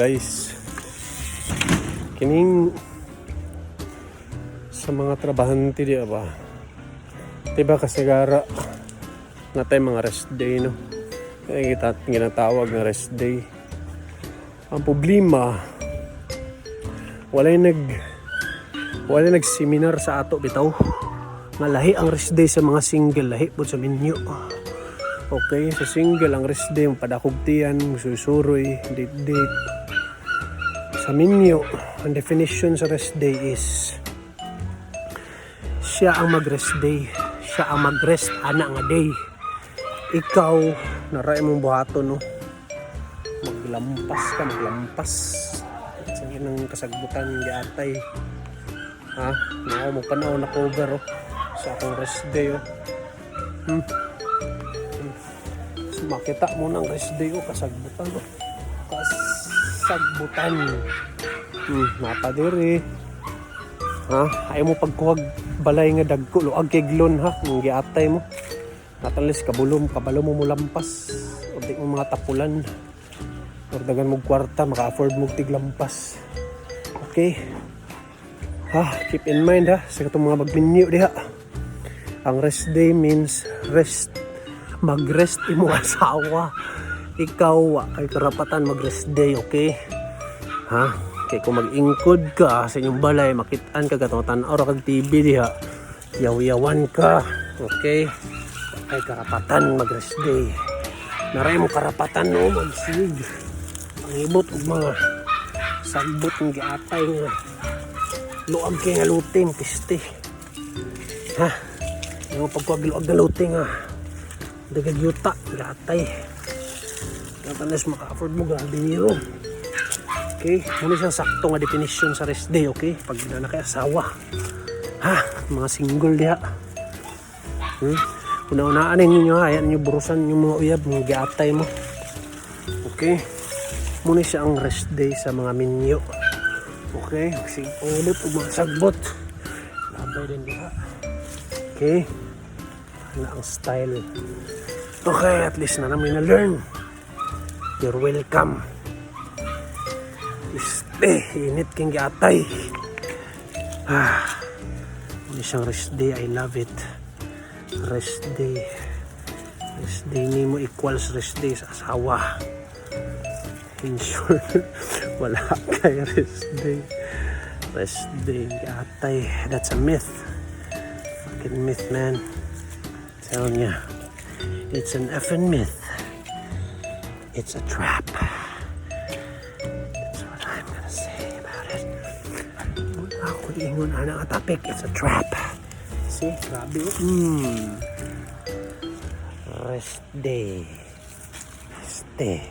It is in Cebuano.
guys. Kining sa mga trabahante di ba? Diba kasagara natay mga rest day, no? Kaya kita ginatawag na rest day. Ang problema, walay nag-seminar sa ato bitaw. Nga lahi ang rest day sa mga single, lahi pud sa minyo. Okay, sa single ang rest day, padakog tiyan, susuroy, date date. Sa minyo, ang definition sa rest day is siya ang mag-rest day. Siya ang mag-rest ana nga day. Ikaw, naray mong buhaton, no? Maglampas ka, maglampas. Sa ng kasagbutan giatay. Ha? Nako mo panaw na cover, oh. Sa akong rest day, oh. So, makita mo ng rest day, oh, kasagbutan, oh. Kasagbutan. Napadiri. Ha? Ayaw mo pagkuhag balay nga dagko, luag kay glon ha, nung giatay mo. Natalis kabulom, kabalo mo mulampas. O di mo mga tapulan. Or dagan mo kwarta, maka-afford mo tiglampas. Okay? Ha, keep in mind ha, sa katong mga magminyo diha. Ang rest day means rest. Mag-rest imo asawa. Ikaw, wa kay karapatan mag-rest day, okay? Ha? Kay kung mag-ingkod ka sa inyong balay, makitaan ka katong tan-aw ra kag TV diha. Yaw-yawan ka. Okay? Kay karapatan mag-rest day. Naray mo karapatan, no, magsig. Pangibot og mga sagbot ng giatay nga luag kay nga luting piste. Ha? Yung pagkuwag luag na luting ha. Dagag yuta, giatay. Katalas maka-afford mo, grabe niyo. Okay, muna siyang sakto nga definition sa rest day, okay? Pag na kay asawa. Ha, mga single diha. Una-unaan ninyo ha, ayan ninyo burusan yung mga uyab, mga giatay mo. Okay? Muna siya ang rest day sa mga minyo. Okay? Sige, ulit og mga sagbot. Labay din diha. Okay? Ano ang style. Okay, at least na namin na-learn. You're welcome. Este, init king giatay. Ah, muna siyang rest day. I love it. Rest day. Rest day nimo equals rest day sa asawa. In short, wala kay rest day. Rest day, giatay. That's a myth. Fucking myth, man. Telling ya. It's an effing myth. It's a trap. That's what I'm gonna say about it. Wala ako ingon ana nga topic. It's a trap. See? Grabe, oh. Rest day. Este.